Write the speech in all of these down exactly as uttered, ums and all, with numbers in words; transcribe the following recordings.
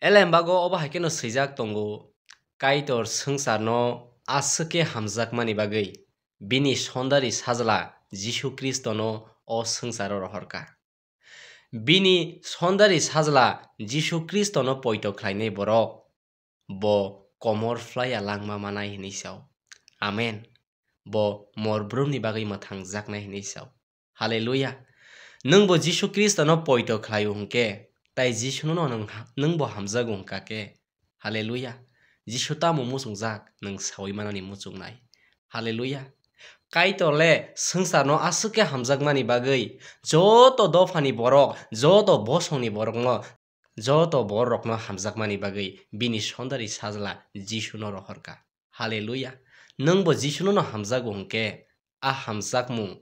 Elem bago obo hai kheno swijak tongo, Kaitor swngcharno aswk khe hamjakmani bagwi bini sondari sajla Jisu Khristono o swngcharo rohorkha. Bini sondari sajla Jisu Khristono poito khlainai borok bo komor phlaiya langma manai hwnwi sao. Amen. Bo mor brumni bagwi mwthangjaknai hwnwi sao. Haleluya. Nwng bo Jisu Khristono poito khlaio hwnkhe, tai Jisuno nwng ha-, nwng bo hamjago hwnkha khe. Haleluya. Jisu tamo muchungjak, nwng saui manani muchungnai. Haleluya. Kaitor le swngcharno aswk khe hamjakmani bagwi joto dophani borok, joto bosongni borokno, joto borokno hamjakmani bagwi bini sondari sajla Jisuno rohorkha. Haleluya. Nwng bo Jisuno no hamjago hwnkhe, a hamjakmung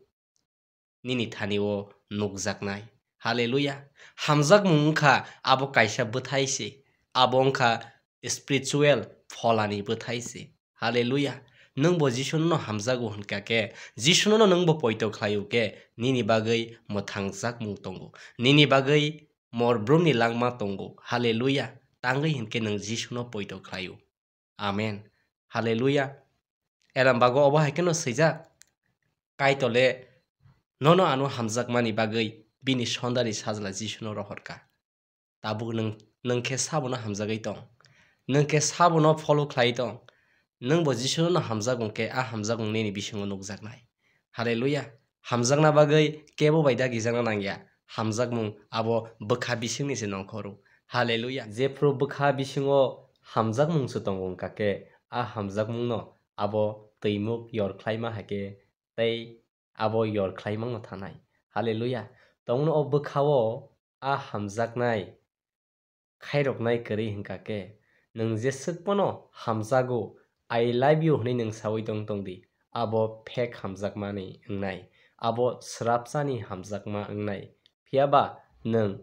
nini thani o nukjaknai. Haleluya. Hamjakmung wngkha abo kaisa bwthai se. Abo wngkha spiritual pholani bwthai se. Haleluya. Nwng bo Jisuno no hamjago hwnkha khe, Jisuno no nwng bo poito khlaio khe, nini bagwi mwthangjakmung tongo. Nini bagwi mor brumni langma tongo. Haleluya. Tangwi hinkhe nwng Jisuno poito khlaio. Amen. Haleluya. Elam bago obo hai kheno swijak, Kaitor le nono ano hamjakmani bagwi bini sondari sajla Jisuno rohorkha. Tabuk nwng, nwng khe sabono hamjagwi tong. Nwng khe sabono follow khlai tong. Nwng bo Jisuno no hamjago hwnkhe a hamjakmung nini bisingo nukjaknai. Haleluya. Hamjakna bagwi kebo bai dagijakna nangya. Hamjakmung abo bwkha bisingni se nongkhoro. Haleluya. Jephru bwkha bisingo hamjakmung se tongo wngkha khe, a hamjakmungno abo twimuk yor khlaima hai khe tei abo yor khlai mangno thanai. Haleluya. Tongno o bwkha-o a hamjaknai khairoknai kwrwi hwnkha khe, nwng jeswk phano hamjago, "I love you" hwnwi nwng saui tong tong di, abo fake hamjakmani wngnai, abo swrapsani hamjakma wngnai. Phiya ba nwng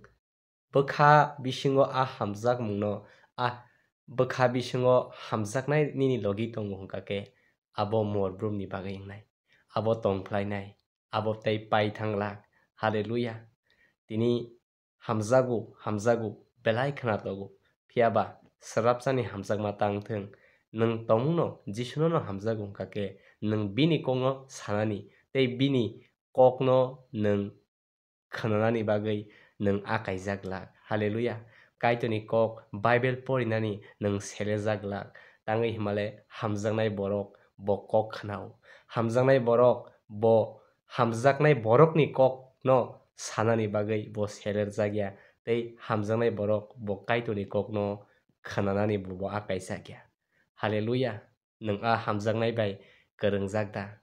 bwkha bisingo a hamjakmungno, a bwkha bisingo hamjaknai nini logi tongo hwnkha khe, abo mor brumni bagwi wngnai, abo tong phlainai, abo tei pai thang glak. Haleluya! Tini hamjago, hamjago, belai khna togo. Phiya ba, swrapsani hamjakma tang thung. Nwng tongmungno Jisuno no hamjago hwnkha khe, nwng bini kokno sanani tei bini kokno nwng khnanani bagwi nwng a kaijak glak. Haleluya! Kaitorni kok Bible porinani nwng selejak glak. Tangwi hwnmale hamjaknai borok bo kok khnao. Hamjaknai borok bo hamjaknai borokni kokno sanani bagwi bo selerjak ya, tei hamjaknai borok bo Kaitorni kokno khnanani bo, bo a kaijak ya. Haleluya! Nwng a hamjaknai bai kwrwngjak da?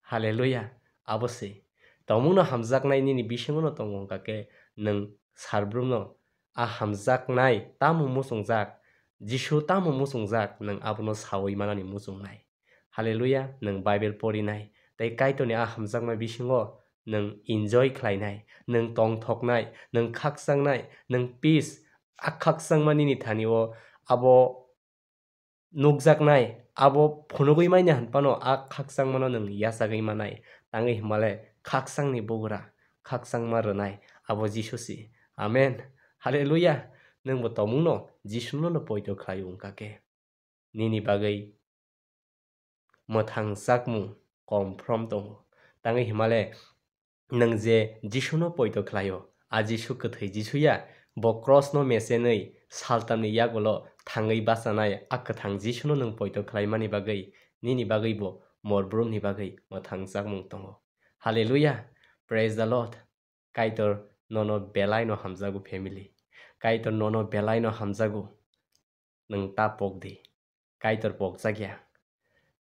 Haleluya! Abo se. Tongmungno hamjaknai nini bisingo no tongo hwnkha khe nwng sarbrum no a hamjaknai tamo muchungjak, Jisu tamo muchungjak, nwng abono saui manani muchungnai. Haleluya, nwng Bible porinai, tei Kaitorni a hamjakma bisingo nwng enjoy khlainai, nwng tongthoknai, nwng khakchangni, nwng peace, a khakchangma nini thani-o abo nukjaknai, abo phunugwi manya hwn phano a khakchangmano nwng yachagwi manai, tangwi hwnmale khakchangni bugra, khakchangma rwnai, abo Jisu si. Amen. Haleluya. Nwng bo tongmungno Jisuno no poito khlaio wngkha khe, nini bagwi mwthangjakmung confirm tongo. Tangwi hwnmale nwng je Jisuno poito khlaio, a Jisu kwthwi Jisu ya, bo cross no mechenwi saltamni yagulo thangwi bachanai a kwthang Jisuno nwng poito khlaimani bagwi nini bagwi bo mor brumni bagwi mwthangjakmung tongo. Haleluya! Praise the Lord! Kaitor nono belai no hamjago family. Kaitor nono belai no hamjago. Nwng ta pok di. Kaitor pokjak ya.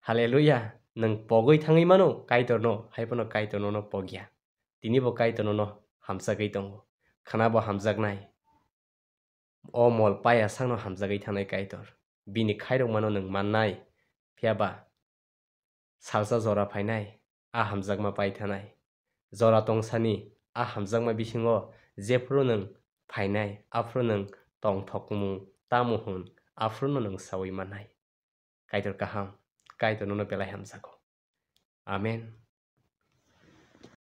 Haleluya! Nwng pogwi thangwi mano Kaitorno, hai phano Kaitor nono pok ya. Tini bo Kaitor nono hamjagwi tongo. Khna bo hamjaknai. O mol paya sakno hamjagwi thanai Kaitor. Bini khairokmano nwng mannai. Phiya ba salsa jora phainai, a hamjakma pai thanai. Jora tongsani a hamjakma bisingo jephru nwng phainai, aphru nwng tongthokmung tamo hwn, aphruno nwng saui mannai. Kaitor kaham, Kaitor nono belai hamjago. Amen.